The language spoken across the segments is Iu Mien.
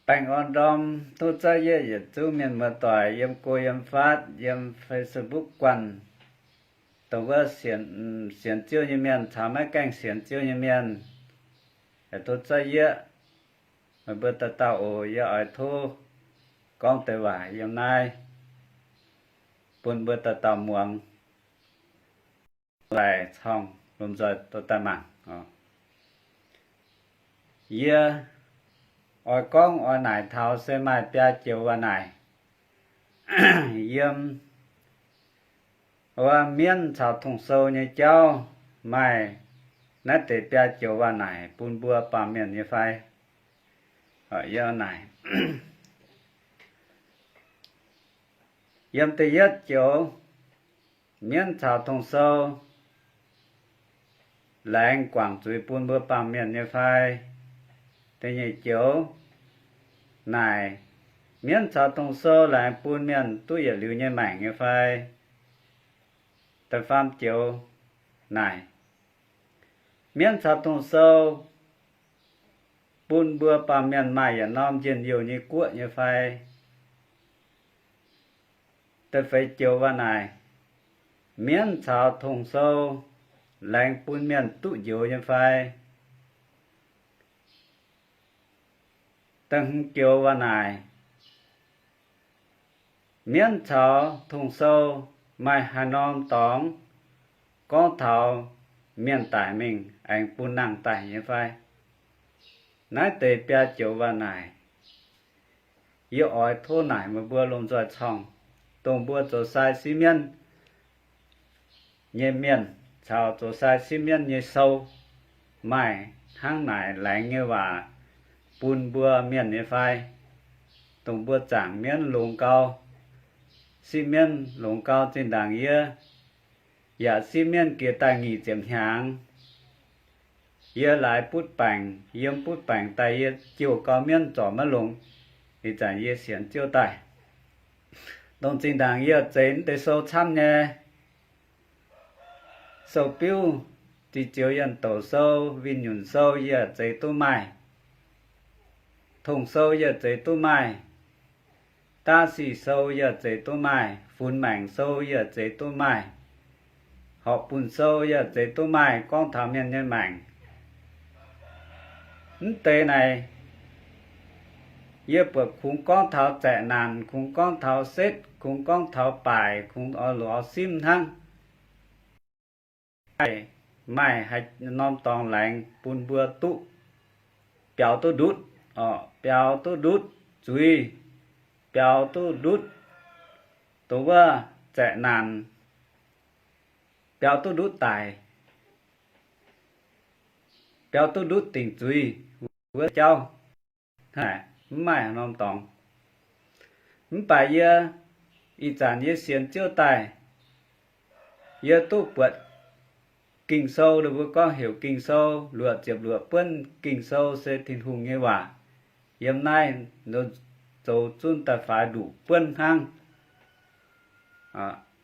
Baengh orn ndorm tov za'yietv yietc zungv mienh muoz-doic yiem go yiem fatv, yiem Facebook guanh, dongh wuov sienx Ziouv nyei mienh caux maiv gaengh sienx Ziouv nyei mienh, tov za'yietv meih mbuo dauh dauh oc. Yie oix tov gorngv deix waac yiem naaiv bun mbuo dauh dauh muangx. Daaih cong lomh nzoih dorh daaih mangc. Yie oix gorngv oix naaic taux se maaih biaa joux waac naaic yiem wuov mienv caux tong-sou nyei jauv, maaih naaiv deix biaa joux waac naaic bun mbuo baamh mienh nyei fai? Yie naaic, yiem da'yietv joux, mienv caux tong-sou laengz guangc zuiz bun mbuo baamh mienh nyei fai? Da'nyeic joux naaic, mienv caux tong-sou laengz bun mienh duqv yietc liuz nyei maengc nyei fai? Da'faam joux naaic, mienv caux tong-sou bun mbuo baamh mienh maaih yietc norm njien-youh nyei guoqv nyei fai? Da'feix joux waac naaic, mienv caux tong-sou laengz bun mienh duqv njoux nyei fai? Da'hmz joux waac naaic, mienv caux tong-sou maaih haaix norm dorngx gorngv taux mienh daic mingh aengx bun nangh daic nyei fai? Naaiv deix biaa joux waac naaic, yie oix tov naaic meih mbuo lomh nzoih corngh, dongh mbuo zoux sai siev mienv nyei mienh caux zoux sai siev mienv nyei sou maaih hnangv naaic laengz nyei waac bun mbuo mienh nyei fai? Dongh mbuo zaangc mienv longx gau, siev mienv longx gau zinh ndaangc yie yaac siev mienv jiex daaih nyic ziepc hnyangx. Yie laaix butv baengc, yiem butv baengc daaih yie jouh gau mienv zorc maiv longx. Ih zanc yie sienx Ziouv daaih, dongh zinh ndaangc yie zeix naaiv deix sou camv nyei. Sou-biuv, Diuh Zioux Yienh Douc Sou, Winh Nyunc Sou yie zeix duqv maaih. Tong-sou yie zeix duqv maaih. Da'sic Sou yie zeix duqv maaih. Funx Maengc Sou yie zeix duqv maaih. Horpc Bunh Sou yie zeix duqv maaih, gorngv taux mienh nyei maengc. Mv deix naaic, yie buatc kungx gorngv taux zaeqc naanc, kungx gorngv taux setv, kungx gorngv taux baaic, kungx oix loz simv hnangv. Maaih haaix norm dorngx laengz bun mbuo duqv biaux duqv ndutv, orqc, biaux duqv ndutv zuiz, biaux duqv ndutv dongh wuov zaeqc naanc, biaux duqv ndutv daic, biaux duqv ndutv dingc zuiz wuov jauv, mv maaih norm dorngx. Mv baac yie, ih zanc yie sienx Ziouv daaih, yie duqv buatc Ging-Sou, mbuo gorngv heuc Ging-Sou, luoqc ziepc luoqc buonv Ging-Sou se Tin-Hungh nyei waac. Yiem naaiv zoux zunv daaih faix nduqc buonv hnangv.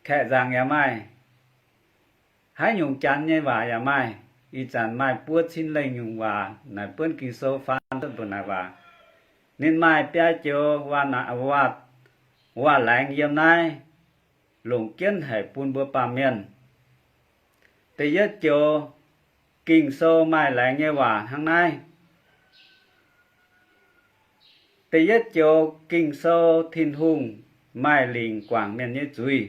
Kaeqv nzaangc yaac maaih, haaix nyungc janx nyei waac yaac maaih. Ih zanc maaih buo cin lengh nyungc waac naaic buonv Ging-Sou faan duqv mbu'naaic waac. Ninh maaih biaa joux waac, waac laengz yiem naaiv longc jienv haic bun mbuo baamh mienh. Da'yietv joux Ging-Sou maaih laengz nyei waac hnangv naaiv. Da'yietv joux Ging-Sou, Tin-Hungh maaih lingc guangc mienh nyei zuiz.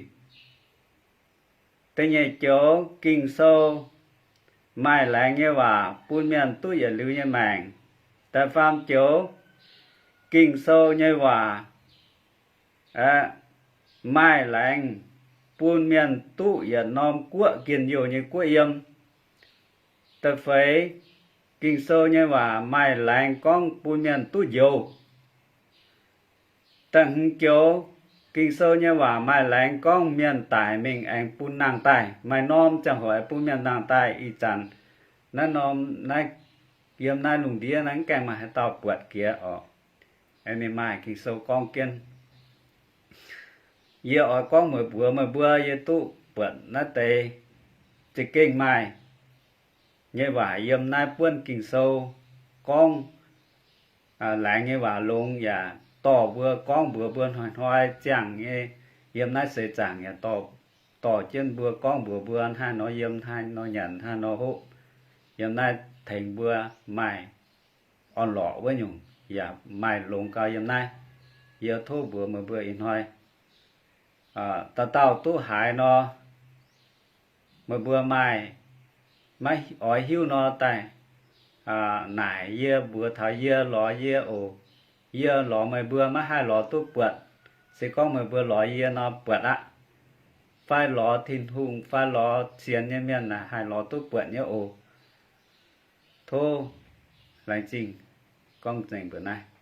Da'nyeic joux Ging-Sou maaih laengz nyei waac bun mienh duqv yietc liuz nyei maengc. Da'faam joux Ging-Sou nyei waac maaih laengz bun mienh duqv yietc norm guoqv njien-youh nyei guoqv yiem. Da'feix Ging-Sou nyei waac maaih laengz gorngv bun mienh duqv njoux. Da'hmz joux Ging-Sou nyei waac maaih laengz gorngv mienh daic mingh aengx bun nangh daaih. Maaih norm ziangh hoc aengx bun mienh nangh daaih. Ih zanc naaiv norm, naaiv, yiem naaiv lungh ndiev naaiv mv gaengh maaih haaix dauh buatc jiex orqc. Ninh maaih Ging-Sou gorngv jienv. Yie oix gorngv meih mbuox meih mbuo, yie duqv buatc naaiv deix za'gengh maaih nyei waac yiem naaiv buonv Ging-Sou gorngv laengz nyei waac longx yaac dorh mbuo gorngv mbuox mbuo hnoi-hnoi ziangh nyei, yiem naaiv seix zaangc yaac dorh jienv mbuo gorngv mbuox mbuo hnangv nor, yiem hnangv nor, nyanc hnangv nor hoqv, yiem naaiv tengx mbuo maaih orn-lorqc wuov nyungc yaac maaih longx gau yiem naaiv. Yie tov mbuox meih mbuo ih hnoi, dauh dauh duqv haiz nor, meih mbuo maaih, maiv oix hiuv nor daaih naaic yie, mbuox taux yie, lorz yie oc. Yie lorz meih mbuo maiv haih lorz duqv buatc. Se gorngv meih mbuo lorz yie nor buatc aqv. Fai lorz Tin-Hungh fai lorz sienx nyei mienh naaic haih lorz duqv buatc nyei oc. Tov laengz zingh gorngv nzengc mbuox naaiv.